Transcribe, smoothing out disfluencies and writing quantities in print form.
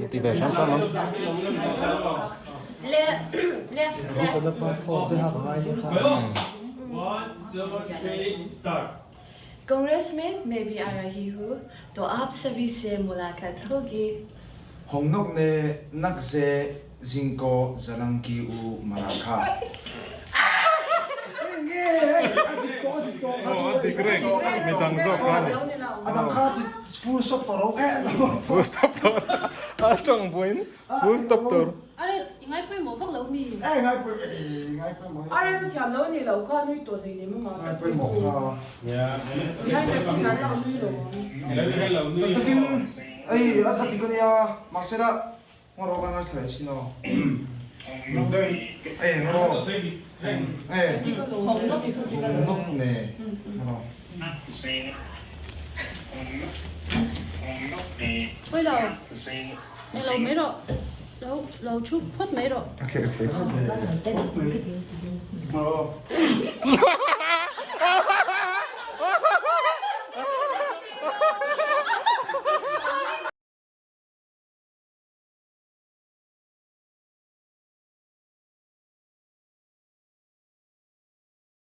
Ti ve hram hram ang. Congress में मैं भी आ रही हूँ तो आप सभी से मुलाकात होगी। Hongnok ne nakze zingko zalangki u malakha. Aw a dik reng midang zawk kha ni. A dang kha ti full stop tawh ro eh. Full stop tawh a tawng buain full stop tur. Ares i ngai pawimawh vak lo mi? Eh ngai pawimawh ngai pawimawh. Ares a thiam lo ni lo kha nui tawh hlei nem ama. Ngai pawimawh kha. Behind the scene an lo nui lo ang. Tak takin ei a dik ania mahse la Ngawrawh ka ngaithla leh sin aw. Ei ngawrawh. Ei. Hong nok ne. Ngawrawh. Oi lo. Ei lo mai rawh. Lo lo thu phawt mai rawh. Okay okay. Ngawrawh.